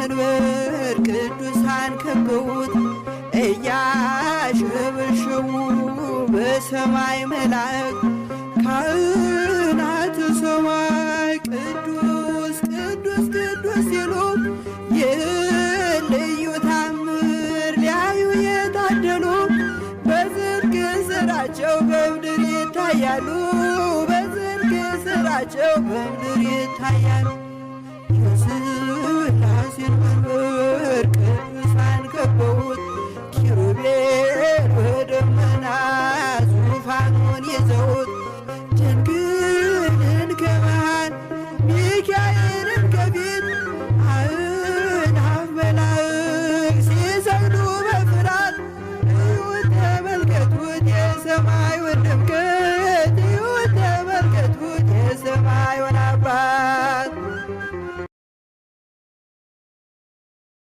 መንበር ቅዱሳን ከበውት እያሸበሸቡ በሰማይ መላእክት ካህናተ ሰማይ ቅዱስ ቅዱስ ቅዱስ ሲሉ ይህን ልዩ ታምር ሊያዩ የታደሉ በጽድቅ ስራቸው በምድር ይታያሉ። በጽድቅ ስራቸው በምድር ይታያሉ።